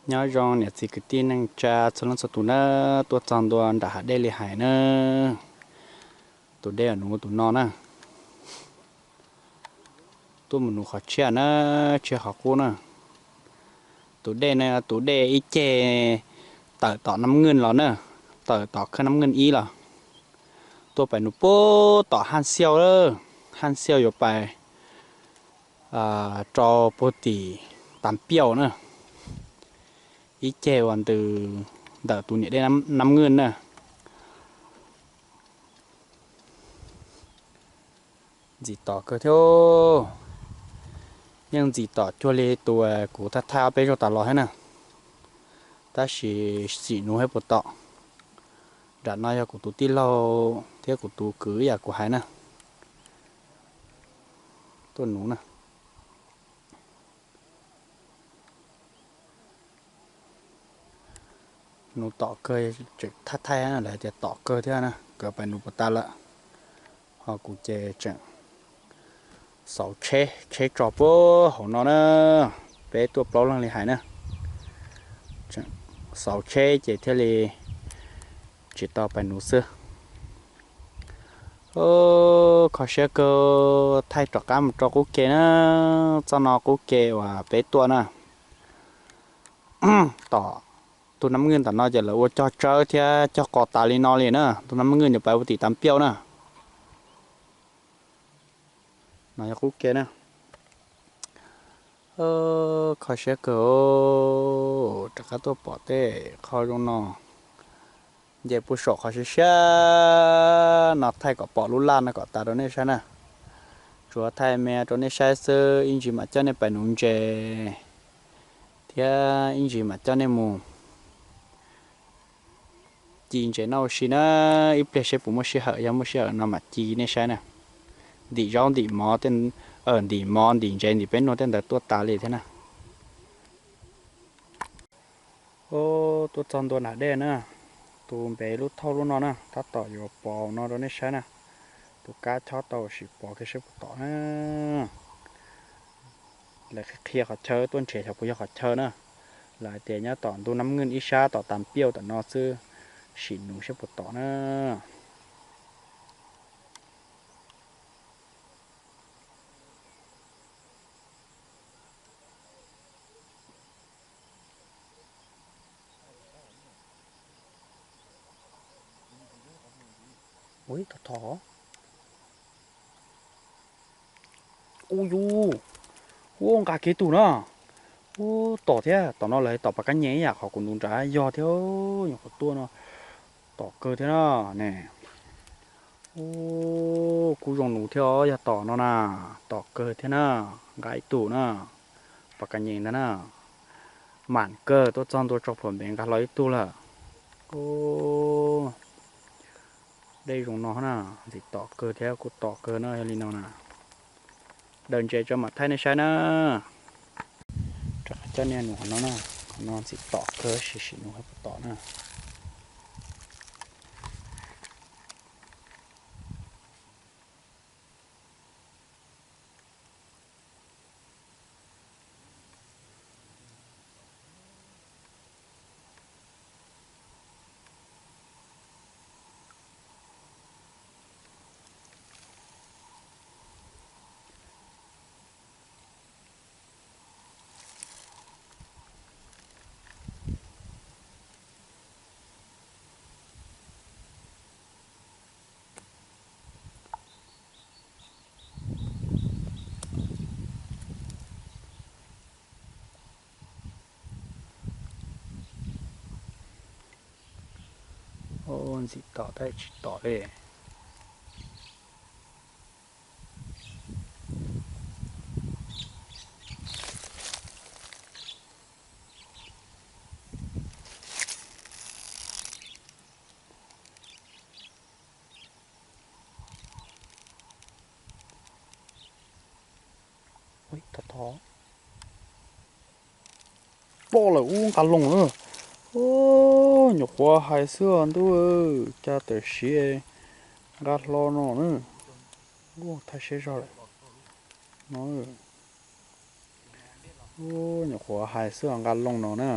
Nyob zoo niam txiv kwv tij neej tsa txhua leej txhua tus na, tuaj txog ntua nram hav dej li hais na. Tus dej uas nuv tus no na, tuaj mus nuv qhov tshiab na, tshiab qhov qub na. Tus dej no tus dej ib ceg tawm tom Nab Nwj los na, tawm tom khab Nab Nwj ib los, tuaj pais nuv puag tom Haj Xiauj, Haj Xiauj yuav pais rau puag tim Tav Piauj na, ib ceg uas ntws ntawm tus niam dej Nab Nwj na. Ntxim tom kawg thiab, yeej ntxim tom cuag li tus kuv thaij thaij ob peb zaug tas los thiab na, tab sis xim nuv thiab puas tom. Nram no yog kuv tus tij laug thiab kuv tus kwv ib yam kuv hais na, tuaj nuv na. Nuv tom kawg, tseem thaij thaij lawv tias tom kawg thiab na, nkawd pais nuv puas tas lawm, ho kuv ces tseem xauv tsheb, tsheb tso puag hauv no na, peb tuaj plaub leeg li hais na, xauv tsheb ces thiaj li tsis tau pais nuv xwb. Kho siab kawg, thaij rov qab mus rau qub ke na, txoj no qub ke uas peb tuaj na, tom tus Nab Nwj tom no ces lawv ua cog tsawb thiab cog qos tas li no li na, tus Nab Nwj yuav pais ua tim Tav Piauj na. No yog qub ke na. Kho siab kawg, rov qab tuaj pom tej qho zoo no. Nce puag saum qhov siab siab no thaij kom pom lub laj no kom tas rau nej saib na. Tsuas thaij me rau nej saib xwb, ib ntsis mam coj nej pais nuv ntses thiab ib ntsis mam coj nej mus ci ntses noj ua si na. Ib pliag seb puas muaj sij hawm, yog muaj sij hawm no mam ci nej saib na. Ntim zaub ntim mov, ntim mov ntim ntses ntim peb nuag tej ntawd tuaj tas li thiab na. Tuaj txog ntua nram dej na, tus npe lub thauj lub no na, tab tom yuav pov no rau nej saib na. Tus kab chob tau sim pov kiag seb puas tom na. Lawv qhia qhov chaw tuaj nrhiav xyov puas yog qhov chaw na. Lawv hais tias nyob tom ntu Nab Nwj ib sab tom Tas Piauj tom no xwb, sim nuv seb puas tom na. Ua thov thov. Ua yus, ua nqa kev tus na. Ua tom thiab, tom no lawv tom pas kab nyem ib yam qhov kuv nus nrad yog thiab, nyuam qhuav tuaj no. Tom kawg thiab na ne. Ua kuj zoo nuv thiab os, yog tom no na. Tom kawg thiab na, nqa ib tug na. Pas kab nyem ntag na. Mam kawg tuaj txog ntua tso plhuav npev nqa hlo ib tug lawm. Dej zoo no na, ntxim tom kawg thiab kuj tom kawg na, yog li no na. Daws ntses tso mam thaij nej saib na. Rov qab coj nej nug qhov no na, qhov no ntxim tom kawg, sim sim nug puas tom na. Ntxim tom tab tsis tom li. Thov thov. Ploj lawm ub, nqa loo na. Nyuam qhuav hais xwb os ntuj, cas tam sim nqa hlo no na. Thaij siab zog lawm no. Nyuam qhuav hais xwb os, nqa loo no na.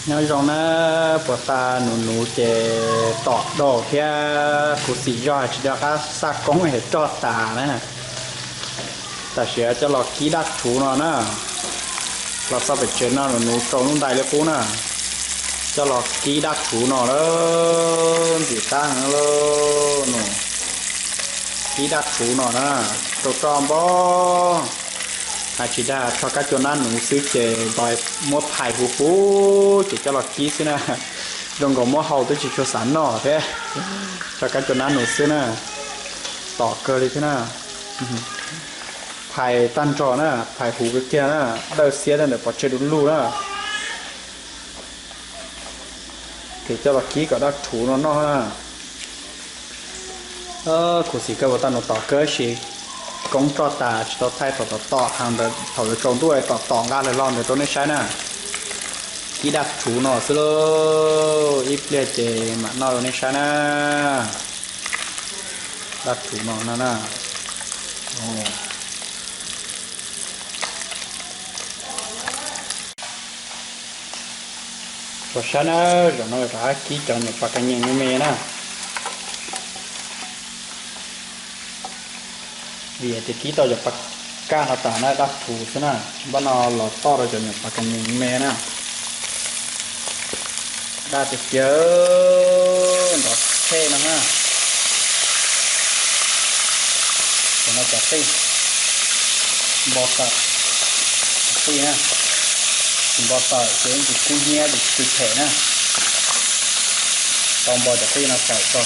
Nyob zoo na, puas tas nuv nuv ces tom dau thiab, kuv xim zog tsis nco qab xaj koob es roj tas na. Tam sim coj los kib dab rhuv no na, los txog pem tsev no nuv nuv rau lub ntais li qub na, coj los kib dab rhuv no lawm, ntxim qab heev lauj. Kib dab rhuv no na, rau roj npo. Hais tsis dag, rho kab cua nab nuv xwb ces nto muab phais huv huv ces coj los kib xwb na. Zoo nkaus muab hau twb tsis tshua xav noj thiab. Rho kab cua nab nuv xwb na, tom kawg li thiab na. Phais tag nrho na, phais huv kiag na, dawj xiab rau ntawm pov tseg du lug na. Ces coj los kib kom dab rhuv no noj na. Khuv xim kawg, puas tas nuv tom kawg sis koob roj tas tsis tau thaij thaum tom tom, heev ntawd thaum yuav tsaus ntuj tom tom nqa lawm los ntawd rau nej saib na. Kib dab rhuv no xwb lauj, ib pliag ces mam noj rau nej saib na. Dab rhuv no na. Rau sab na, zaum no rov qab kib cov nyuam pas kas nyees me me na. Vim tias kib tau cov pas kaj no tas na, dab rhuv xwb na, npaj no los toj rau cov nyuam pas kas nyees me me na. Daj tiag tiag, nrov tshej no na. Cov no cov qij npo tawm, cov qij na, tsis npo tawm ces yeej tsis kub hnyiab tsis phem na. Tau npo cov qij no tawm tso.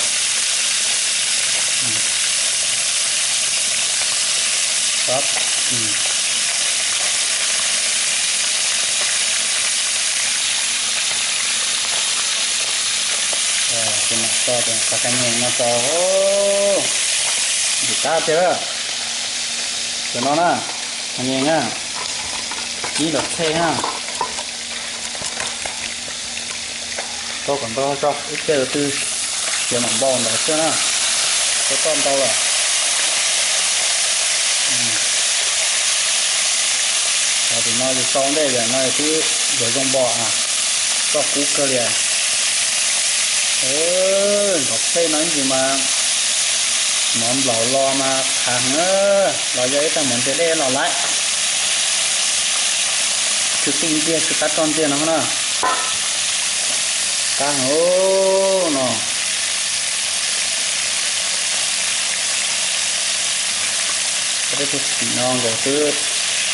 Ces mam tso cov pas kas nyees no tso. Ntxim qab tiag. Cov no na, pas kas nyees na, kib nrov tshej na. Tso kom ntau tso, ib pliag twb siav mam npau ntawd xwb na. Tso toj ntau lawm. Tim no yus tso ntej, yam no twb yuav zoo npo, toj kub kawg li. Nrov tshej no ib ntsis mas mov nplaum los mas qhav heev, los yog ib tag mov ntse dej los lawm. Tsw tij ntiag tsw qab roj ntiag no na. Qab heev no. Peb tug tim no nkaus twb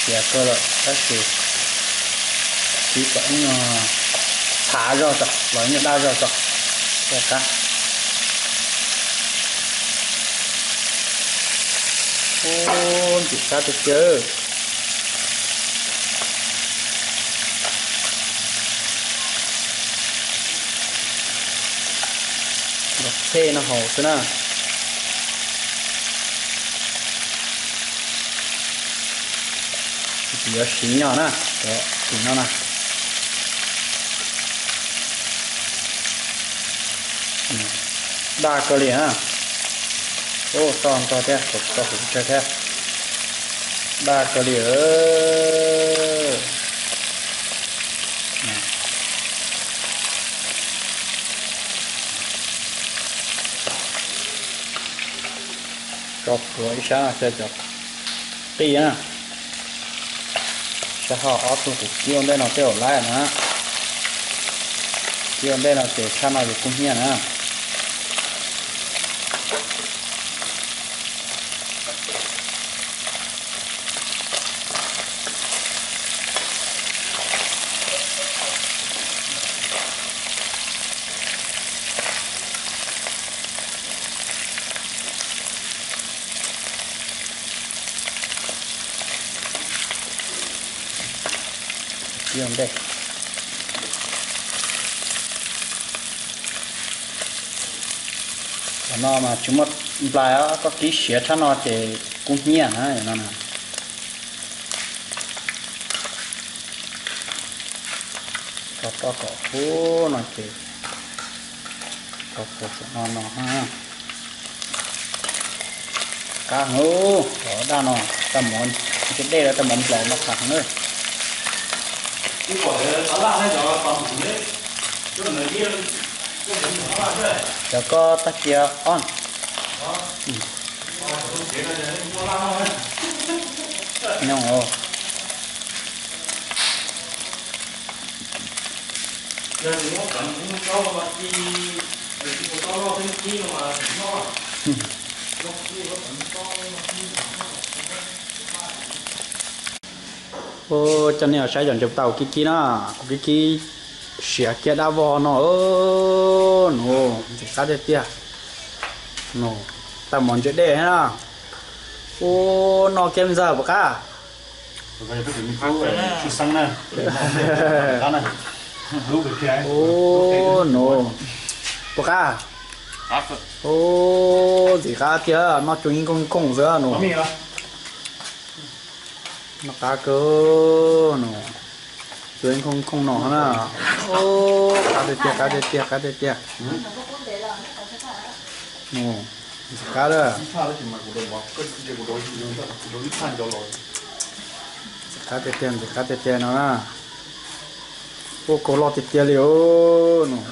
siav kawg lawm tab sis kib kom ib nyuag txhav zog tso los ib nyuag daj zog tso thiaj qab. Ub, ntxim qab tiag tiag. Los tshej no haus xwb na. Tsis yuav siv nyo na, cov tim no na. Daj kawg li na. Ub, toj ntog thiab, toj huv tsawg thiab. Daj kawg li. Tso plhuav ib sab no xwb cov qij na. Sab hauv ob tug kuv kib ua ntej no tej zaum laib na. Kib ua ntej no ces tshaj no yuav kub hnyiab na. Kib ua ntej. Cov no mas tsis muaj nplai os, koj kib siav tshaj no ces kub hnyiab na no. Tso roj kom huv no ces tso plhuav saum no no. Qab heev, cov daj no, daj mov, dej dej los daj mov nplaum no qab heev. Cov koj tag cia os. Nyob. Ua, coj nej saib cov ntses tau kuv kib kib na, kuv kib kib siav kiag dab vog no, nus ntxim qab tiag tiag. Nus, tawm mos ntses dej na. Ua, noj kiag ntxawg puas qab? Ua, nus, puas qab? Ua, ntxim qab tiag, noj cua ib nkooj nkooj xwb nus. Noj qab kawg nus, cua ib nkooj nkooj no na. Qab tiag tiag, qab tiag tiag, qab tiag tiag. Ntxim qab lawm. Ntxim qab tiag tiag, ntxim qab tiag tiag no na. Ua, kaus loj tiag tiag li os nus.